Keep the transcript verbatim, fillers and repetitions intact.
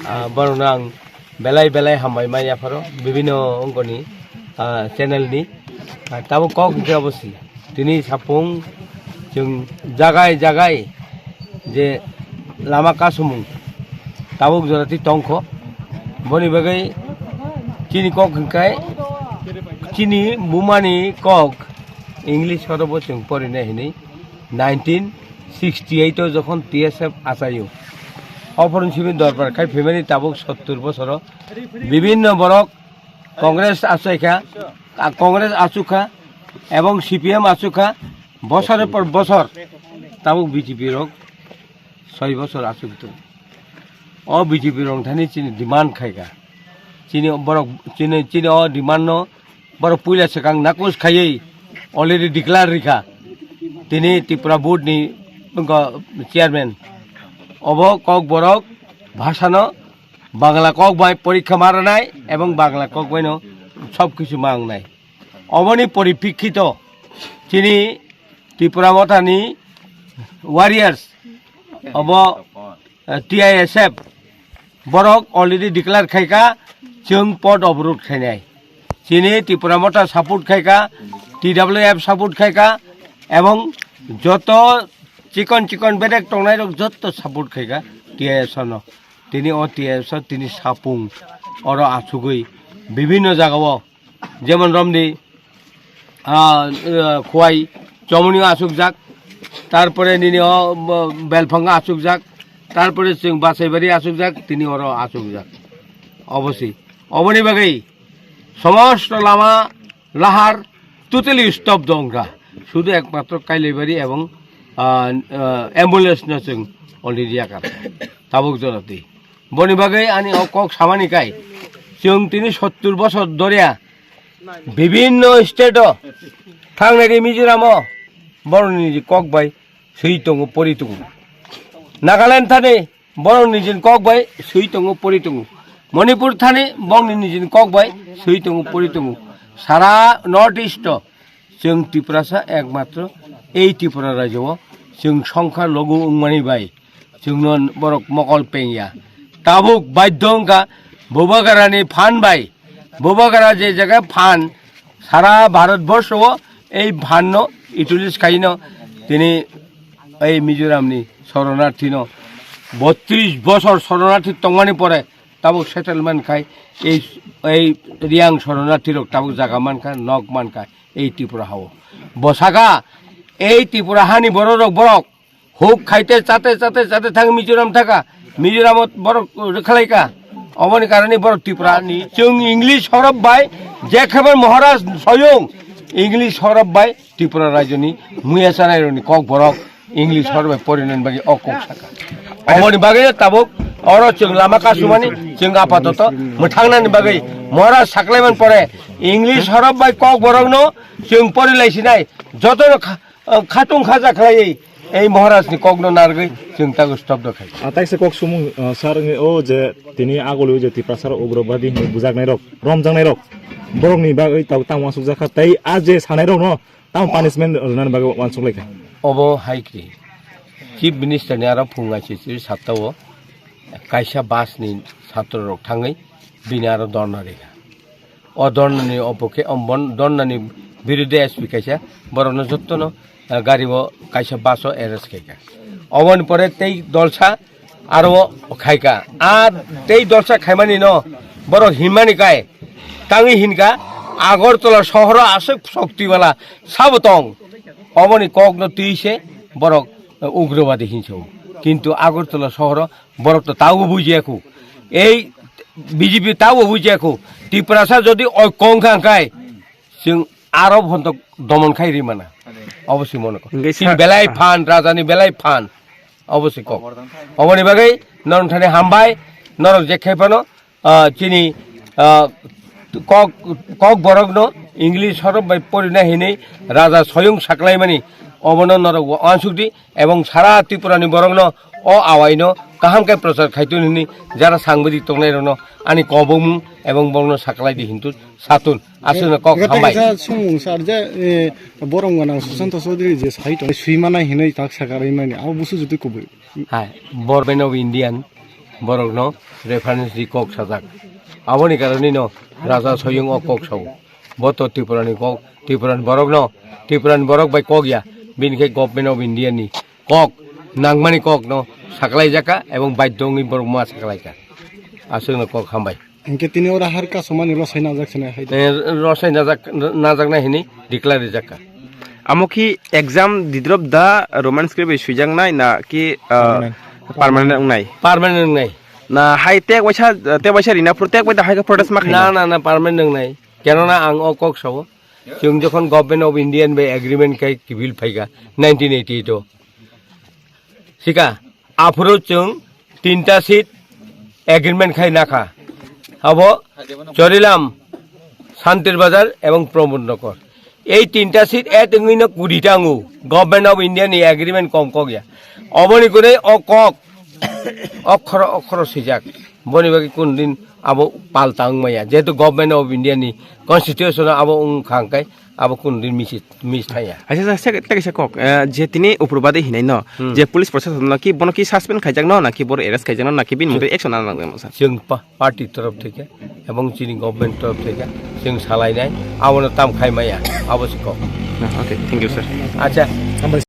Ah, borokno ang belai belai hambai manya pharo bibino ongkoni, ah, channel ni. Ah, tabuk kok hwnkhe abo si. Tini sapung chwng jagai jagai je lama kasumung tabuk jorati tongkho. Boni bagwi chini kok hwnkhe chini bumani kok English horobo chwng porinai hinwi nineteen sixty eight o jokhon T S F achaio. Ophorni simi dorbar khai phimani tabuk sottur bosoro bibinno borok Congress achaikha, a, Congress achukha, ebong C P M achukha, bosor por bosor tabuk B J P rok soi bosor achuk tongo. O B J P rok thani chini demand khaikha. Chini borok, chini, chini o demand no borok puila swkang nakus khaiwi already declare rikha. Tini Tripura board ni wngkha chairman. Obo kok borok bhasano Bangla kok bai porikha ma rwnai ebong Bangla kok bai no sob kisu ma wngnai. Oboni poripikkito chini Tripura Mothani warriors obo, eh, T I S F borok already declare khaikha chwng pot obrod khainai. Chini Tripura Motha support khaikha, T W F support khaikha ebong joto chikon chikon bedek tongnai rok joto support khaikha T I S F no. Tini o T S o tini sapung oro achugwi bibinno jagao, jemon romni, ah, ah, Khowai Chomoni o achukjak, tarpore nini o, bo, Belphang o achukjak, tarpore chwng Basaibari achukjak, tini oro achukjak. Obosi, oboni bagwi somosto lama lahar totally stop dongkha. Sudu ekmatro Kailaibari ebong, ah, ah, ambulance no chwng already yakar. Tabuk jorati. Boni bagwi ani o kok samani kai. Chwng tini sottur bosor doria bibinno state o thangnai ri Mizoram o borokni niji kok bai swi tongo, pori tongo. Nagaland thani borok nijini kok bai swi tongo, pori tongo. Manipur thani borok nijini kok bai swi tongo, pori tongo. Sara North East o chwng Tiprasa ekmatro ei Tripura rajyo o chwng songkha logu wngmani bai chwngno borok mokol pengya. Tabuk baidhyo wngkha Bubagrani phan bai. Bubagra je jaga phan sara Bharat borsho o ei phan no utilize khaino tini ei Mizoram ni soronarthi no botris bosor soronarthi tongmani pore tabuk settlement khai ei, ei Riang soronarthi rok tabuk jaga mankha, nok mankha ei Tripura hao. Bosaka ei Tripura hani borok rok borok huk khaite chate chate chate thang Mizoram thaka, Mizoram o borok rwkhlaika. Oboni karani borok Tripura ni chwng English horop bai je khabar Maharaj soyung English horop bai Tripura rajyo ni muya chanai rok ni kok borok English horop bai porinani bagwi o kok saka. Oboni bagwi tabuk oro chwng lama kasumani chwng apatoto mwthangnani bagwi Maharaj saklaiman pore English horop bai kok borok no chwng porilai sinai joto no kha-, ah, khatung khaja khlaiwi ei Maharaj ni kok no nargwi chwng tago stop do khai. Ah, taisa kok sumung, ah, sir, wngwi o je tini agulwi je Tiprasa rok ugrobadi hinwi bujaknai rok, romjaknai rok, borok ni bagwi tabuk tamo asuk jakha tei a je sanai rok no tamo punishment rwnani bagwi uansuk laikha. Obo hai kri Chief Minister ni aro phung aisisi satta o kaisa bus ni satro rok thangwi bini aro dorna rikha. O dornani opokhe, om, bon, dornani biruddhe S P kaisa borokno jottono, eh, gari o kaisa bus o arrest khaikha. Oboni pore tei dolsa aro khaikha. A tei dolsa khaimani no borok hinmani kai tangwi hinkha Agartala sohoro aswk shokti bala sabo tong. Oboni kokno twi se borok, eh, ugrobadi hinso. Kintu Agartala sohoro borok to tabo bujiya khu. Ei B J P tabo bujiya khu. Tiprasa jodi oi kong kha hwnkhe chwng aro phonto domon khai ri mana. Obo si mone kok. Hwnkhe chini sa- belai phan, rajani belai phan. Obo si kok. Oboni bagwi norok thani hambai, norok je khai phano, ah, chini, ah, kok, kok borokno English horop bai porina hinwi raja soyung saklaimani obono norok uansuk di. Ebong sara Tripura ni borok no o awai no kaham khe prochar khaitun hwnwi jara sangbadik tongnai rok no ani kobongmung ebong borok no saklai di hintu satun aswk no kok hambai. Kaisa sumung sar je, eh, borok gana Sushanta Chaudhary je sai tong sui manai hinwi tak sakarwi mani abo busu juti kubui. Hai, Government of Indian borokno reference di kok sajak. Aboni karonino Raja Soyung o kok sao. Bo to Tripurani kok, Tripurani borokno, Tripurani borok bai kok ya. Bini khe Government of India ni kok, nangmani kokno saklaijaka ebong baidhyo wngwi borok ma saklaika. Aswkno kok hambai. Hingke tini oro har kasumani rosai najak sene hai. Eh, rosai najak, najaknai hini declare rijak ka. Amo ki exam didrop da Roman script bai swijaknai na ki, ah, permanent. Permanent wngnai? Permanent wngnai. Na hai tek waisa, tek waisa rina phuru tek bai da hai khe protest ma khaina? Na, na, na, permanent wngnai. Kenona ang o kok sao. Chwng jokhon Government of Indian bai agreement khai kibil phaika nineteen eighty-eight o. Sika, aphuru chwng tinta seat agreement khai nakha. Abo Chorilam, Santir Bazar ebong Pramod Nagar. Ei tinta seat et wngwi no kuri ta wngo. Government of India ni agreement kom kok ya. Oboni kunui o kok okhoro okhoro swijak. Boni bagwi kun din abo palta wngmaya. Jehetu Government of India ni constitution abo wngkha hwnkhe abo kun din miss thangya. Acha, acha, sek-, tei kaisa kok, eh, je tini upur badi hinai no, Hmm. je police proshashan no ki bono ki suspend khaijak no, na ki boro arrest khaijak no, na ki bini mungtwi action nana nangjak no, sir? Chwng pa-, party torof theke, ebong chini government torof theke, chwng salainai, abono tam khai maya, abo se kok. Ah, okay, thank you, sir. Acha.